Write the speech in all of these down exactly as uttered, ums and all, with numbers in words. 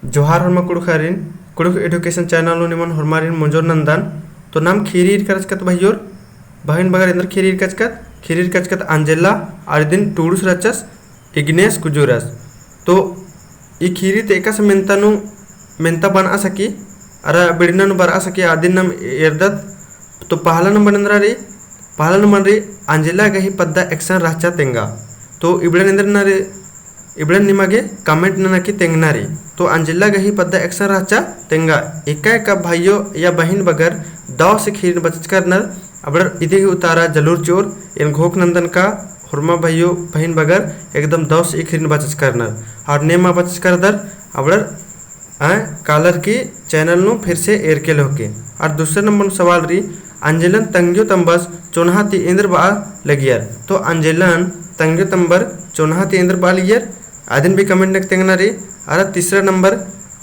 जोहार होरमा कुँड़ुख़ारिन, कुँड़ुख़ education channel नू निमन होरमारिन मोंजोर नन्दन। तो नाम खीरी ईरका रहचकत भइयोर, बहिन बगर एन्देर खीरी ईरका रहचकत, खीरी ईरका रहचकत अंजेला, अरा इदिन टूड़ुस रहचस इग्नेस कुजूरस। तो ई खीरी ती एकासे मेन्ता नू, मेन्ता बनआ सकी, अरा बिड़ना नू बरआ सकी, अदिन नाम एरदत। तो पहला नंबर एन्दरा रई, पहला नंबर रई, अंजेला गही पद्दा एकसन रहचा तेंगा। तो इबड़न एन्दर ना रई, इबड़न निमा गे comment नना की तेंगना रई। तो अंजेला गही पद्दा एकसन रहचा तेंगा। एका एका भइयो या बहिन बगर दौ से खीरिन बचचका रअनर, अबड़र इदी गही उतारा जलूर चिओर, एन घोख नन्दन का होरमा भइयो बहिन बगर एकदम दौ से खीरिन बचचका रअनर। और नेमा बचचका रअदर, अबड़र आय कालर की channel नू फिर से एरके लेहोके। और दूसरे नंबर नू सवाल रई, अंजेलन तंग्यो तम्बस चोन्हा ती एन्देर बआ लगियर। तो अंजेलन तंग्यो तम्बर चोन्हा ती एन्देर बआ लगियर, अदिन भी comment नना की तेंगना रई। अरा तीसरा नंबर,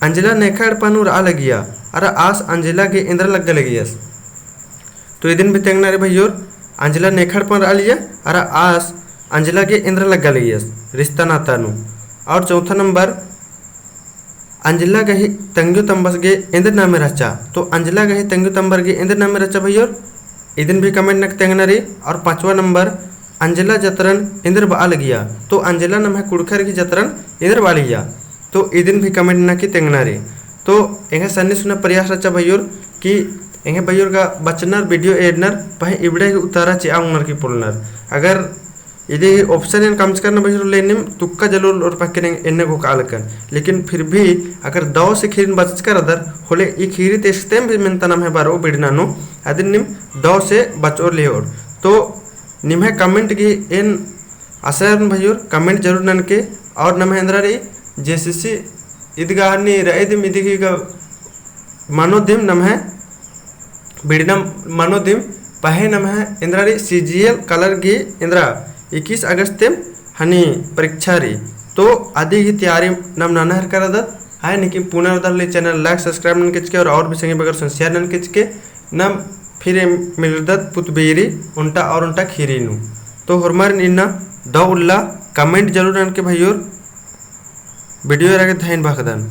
अंजेला नेखा एड़पा नू रआ लगिया, अरा आस अंजेला गे एन्देर लग्गा लगियस। तो इदिन भी तेंगना रई भइयोर, अंजेला नेखा एड़पा नू रआ लगिया, अरा आस अंजेला गे एन्देर लग्गा लगियस, रिश्ता नाता नू। और चौथा नंबर, अंजेला गही तंग्यो तम्बस गे एन्देर नामे रहचा। तो अंजेला गही तंग्यो तम्बर गे एन्देर नामे रहचा भइयोर, इदिन भी comment नना की तेंगना रई। और पाँचवा नंबर, अंजेला जतरन एन्देर बआ लगिया। तो अंजेला नम्है कुँड़ुख़र गही जतरन एन्देर बआ लगिया। तो इदिन भी comment नना की तेंगना रई। तो एंग्है सन्नी सुना प्रयास रहचा भइयोर कि एंग्है भइयोर गा बचनर video एरनर, पहें इबड़े गही उतारा चिआ ओंगनर की पोल्लनर। अगर इदी option एन कमचका रअना भइयोर होले नीम तुक्का जलूर ओरपा केरन एन्ने घोखआ लगकन। लेकिन फिर भी अगर दौ से खीरिन बचचका रअदर होले ई खीरी ती एकसतेम भी मेन्ता नम्है बरओ बिड़ना नू, अदिन नीम दौ से बचओर लेओर। तो निम्है comment गही एन आशा रअदन भइयोर, comment जरूर ननके। और नम्है एन्दरा रई JCC ईदगा हनी रई दिम इदी गही गा मनो दिम नम्है बिड़ना मनो दिम, पहें नम्है एन्दरा रई CGL कालर गही एन्दरा इक्कीस अगस्त तेम हनी परीक्षा रई। तो अदी गही तैयारी नाम नना हेलरका रअदत। हाय नीकिम पुना रअदर होले channel like subscribe ननके चिके और, और भी संगी बगर संग share ननके चिके। नाम फिर मिलरदत पुतबीरी ओन्टा और ओन्टा खीरी नू। तो होरमारिन इन्ना दौ उल्ला comment जरूर ननके भइयोर। Video एरा गे धइन बअदन।